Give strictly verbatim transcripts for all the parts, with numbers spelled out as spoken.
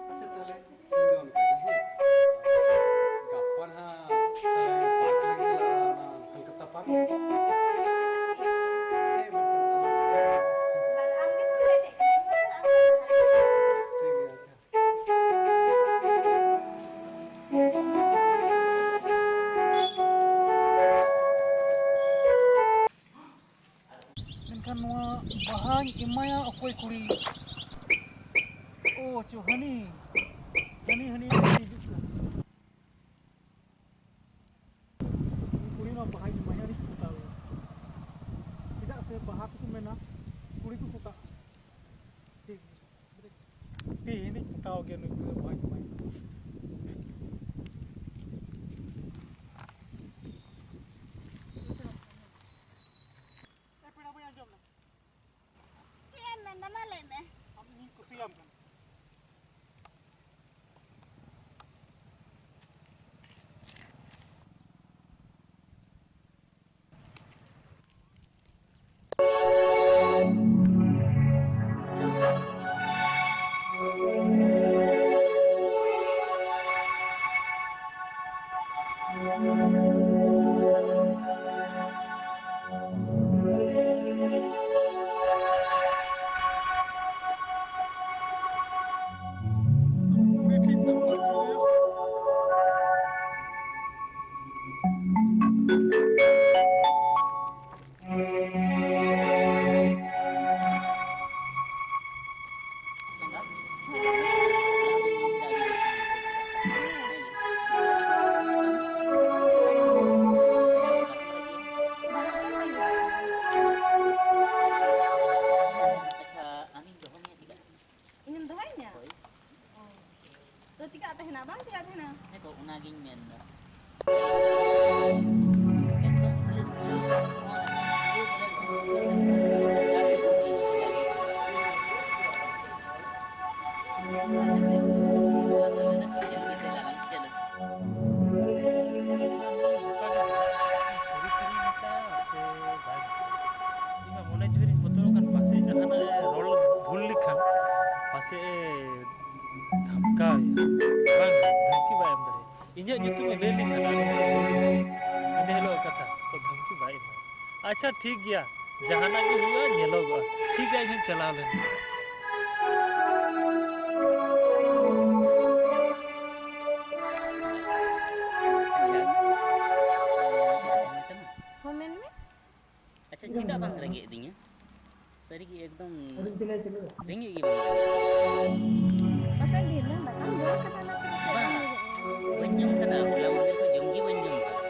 ᱟᱪᱪᱷᱟ, ᱛᱟᱦᱞᱮ ᱤᱧ ᱫᱚ ᱚᱱᱠᱟ ᱜᱮ, ᱦᱮᱸ᱾ ᱜᱟᱯᱟ ᱱᱟᱦᱟᱜ, ᱮ, ᱯᱟᱨᱠ ᱞᱟᱝ ᱪᱟᱞᱟᱜᱼᱟ, ᱚᱱᱟ ᱠᱚᱞᱠᱟᱛᱟ ᱯᱟᱨᱠ᱾ ᱦᱮᱸ, ᱢᱮᱱᱠᱷᱟᱱ ᱟᱢ ᱵᱟᱝ, ᱟᱢ ᱜᱮᱛᱚᱢ ᱞᱮᱴᱮᱜ ᱠᱟᱱᱟ, ᱤᱧ ᱢᱟ ᱟᱨ ᱟᱢ ᱜᱮ ᱞᱟᱦᱟ ᱨᱮ᱾ ᱴᱷᱤᱠ ᱜᱮᱭᱟ, ᱟᱪᱪᱷᱟ᱾ ᱢᱮᱱᱠᱷᱟᱱ ᱱᱚᱣᱟ ᱵᱟᱦᱟᱧ ᱮᱢᱟᱭᱟ ᱚᱠᱚᱭ ᱠᱩᱲᱤ? ᱳ ᱪᱚ ᱦᱟᱹᱱᱤ, ᱦᱟᱹᱱᱤ, ᱦᱟᱹᱱᱤ, ᱦᱟᱹᱱᱤ ᱦᱤᱡᱩᱜ ᱠᱟᱱ᱾ ᱩᱱᱤ ᱠᱩᱲᱤ ᱢᱟ ᱵᱟᱦᱟᱧ ᱮᱢᱟᱭᱟ, ᱟᱹᱰᱤ ᱯᱚᱛᱟᱣ ᱜᱮ᱾ ᱪᱮᱫᱟᱜ ᱥᱮ ᱵᱟᱦᱟ ᱛᱮᱠᱚ ᱢᱮᱱᱟ ᱠᱩᱲᱤ ᱠᱚ ᱯᱚᱛᱟᱜᱼᱟ᱾ ᱴᱷᱤᱠ ᱜᱮᱭᱟ᱾ ᱛᱮᱦᱮᱧ ᱤᱧ ᱯᱚᱛᱟᱣ ᱜᱮᱭᱟ ᱱᱩᱭ ᱠᱩᱲᱤ ᱫᱚ ᱵᱟᱦᱟᱧ ᱮᱢᱟᱭᱟ᱾ ᱮ ᱯᱮᱲᱟ ᱵᱟᱹᱧ ᱟᱸᱡᱚᱢ ᱞᱮ᱾ ᱪᱮᱫ ᱮᱢ ᱢᱮᱱᱫᱟ? ᱢᱟ ᱞᱟᱹᱭ ᱢᱮ᱾ ᱟᱢ ᱤᱧᱤᱧ ᱠᱩᱥᱤᱭᱟᱢ ᱠᱟᱱᱟ᱾ ᱟᱪᱪᱷᱟ, ᱟᱢᱤᱧ ᱫᱚᱦᱚ ᱢᱮᱭᱟ ᱪᱮᱫᱟᱜ? ᱤᱧᱮᱢ ᱫᱚᱦᱚᱭᱤᱧᱟ? ᱦᱳᱭ᱾ ᱚ᱾ ᱛᱚ ᱪᱮᱠᱟᱜ ᱛᱟᱦᱮᱱᱟ? ᱵᱟᱝ ᱪᱮᱠᱟᱜ ᱛᱟᱦᱮᱱᱟ? ᱦᱮᱸ ᱛᱚ, ᱚᱱᱟᱜᱤᱧ ᱢᱮᱱᱫᱟ᱾ ᱮᱠᱫᱚᱢ ᱯᱩᱨᱟᱹ ᱯᱩᱨᱟᱹ ᱯᱷᱳᱱ ᱟᱠᱟᱱᱟ, ᱯᱩᱨᱟᱹ ᱯᱩᱨᱟᱹ ᱯᱷᱳᱱ ᱟᱠᱟᱱᱟ᱾ ᱪᱮᱫ ᱮᱢ ᱪᱤᱠᱟᱹᱭᱟ? ᱤᱧᱟᱹᱜ ᱧᱩᱛᱩᱢ ᱮ ᱞᱟᱹᱭ ᱞᱮᱠᱷᱟᱱ ᱟᱹᱞᱤᱧ ᱥᱮᱫ ᱠᱷᱚᱱ ᱤᱱᱟᱹ ᱦᱤᱞᱳᱜ ᱠᱟᱛᱷᱟ ᱠᱚ ᱫᱷᱟᱹᱢᱠᱤ ᱵᱟᱭ ᱮᱢᱟ᱾ ᱟᱪᱪᱷᱟ, ᱴᱷᱤᱠ ᱜᱮᱭᱟ, ᱡᱟᱦᱟᱱᱟᱜ ᱜᱮ ᱦᱩᱭᱩᱜᱼᱟ, ᱧᱮᱞᱚᱜᱚᱜᱼᱟ᱾ ᱴᱷᱤᱠ ᱜᱮᱭᱟ, ᱤᱧ ᱦᱚᱸᱧ ᱪᱟᱞᱟᱣ ᱞᱮᱱ ᱜᱮ᱾ ᱟᱪᱪᱷᱟ, ᱢᱤᱫᱴᱮᱱ ᱠᱟᱛᱷᱟ ᱢᱮᱛᱟᱢᱟ᱾ ᱦᱚᱸ, ᱢᱮᱱ ᱢᱮ᱾ ᱟᱪᱪᱷᱟ, ᱪᱮᱫᱟᱜ ᱵᱟᱝ ᱨᱮᱸᱜᱮᱡ ᱮᱫᱤᱧᱟ? ᱥᱟᱹᱨᱤᱜᱮ ᱮᱠᱫᱚᱢ ᱨᱮᱸᱜᱮᱡ ᱜᱮ ᱵᱟᱹᱱᱩᱧᱟ᱾ ᱯᱟᱥᱮᱡ ᱰᱷᱮᱨ ᱜᱟᱱ ᱫᱟᱠᱟᱢ ᱡᱚᱢ ᱠᱟᱫᱟ, ᱚᱱᱟᱛᱮ ᱯᱟᱥᱮᱡ ᱵᱟᱝ, ᱵᱟᱝ ᱨᱮᱸᱜᱮᱡ ᱢᱮᱭᱟ᱾ ᱵᱟᱹᱧ ᱡᱚᱢ ᱠᱟᱫᱟ, ᱦᱚᱞᱟ ᱢᱟᱫᱷᱮᱨ ᱠᱷᱚᱱ ᱡᱚᱢ ᱜᱮ ᱵᱟᱹᱧ ᱡᱚᱢ ᱠᱟᱫᱟ᱾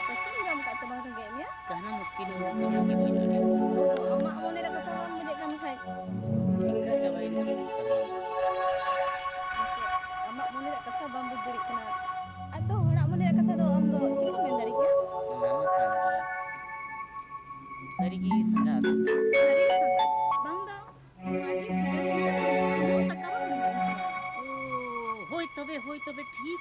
ᱯᱟᱥᱮᱡ ᱡᱚᱢ ᱠᱟᱫ ᱛᱮ ᱵᱟᱝ ᱨᱮᱸᱜᱮᱡ ᱢᱮᱭᱟ᱾ ᱠᱟᱦᱱᱟ ᱢᱩᱥᱠᱤᱞ ᱦᱚᱸ ᱵᱩᱡᱷᱟᱹᱣ ᱜᱮ ᱵᱟᱹᱧ ᱫᱟᱲᱮᱭᱟᱜ ᱠᱟᱱᱟ᱾ ᱟᱢᱟᱜ ᱢᱚᱱᱮ ᱨᱮ ᱠᱟᱛᱷᱟ ᱵᱟᱢ ᱵᱩᱡᱷᱟᱹᱜ ᱠᱟᱱ ᱠᱷᱟᱡ᱾ ᱪᱤᱠᱟ ᱪᱟᱵᱟᱭᱮᱱ ᱪᱚᱝ ᱠᱟᱦᱱᱟ ᱢᱩᱥᱠᱤᱞ? ᱟᱢᱟᱜ ᱢᱚᱱᱮ ᱨᱮᱭᱟᱜ ᱠᱟᱛᱷᱟ ᱵᱟᱢ ᱵᱩᱡᱽ ᱫᱟᱲᱮᱭᱟᱜ ᱠᱟᱱᱟ᱾ ᱟᱫᱚ ᱦᱚᱲᱟᱜ ᱢᱚᱱᱮ ᱨᱮᱭᱟᱜ ᱠᱟᱛᱷᱟ ᱫᱚ ᱟᱢ ᱫᱚ ᱪᱮᱫ ᱮᱢ ᱢᱮᱱ ᱫᱟᱲᱮ ᱠᱮᱭᱟ? ᱚᱱᱟ ᱢᱟ ᱠᱟᱱ ᱜᱮ᱾ ᱥᱟᱹᱨᱤᱜᱮ ᱥᱟᱸᱜᱟᱛ᱾ ᱥᱟᱹᱨᱤ ᱥᱟᱸᱜᱟᱛ᱾ ᱵᱟᱝ ᱫᱚ ᱱᱚᱣᱟ ᱜᱮ ᱛᱤᱱᱟᱹᱜ ᱫᱤᱱ ᱛᱟᱠᱚ ᱛᱤᱱᱟᱹᱜ ᱴᱟᱠᱟ ᱵᱟᱝ ᱦᱩᱭᱩᱜ ᱠᱟᱱᱟ᱾ ᱳ, ᱦᱳᱭ ᱛᱚᱵᱮ, ᱦᱳᱭ ᱛᱚᱵᱮ, ᱴᱷᱤᱠ᱾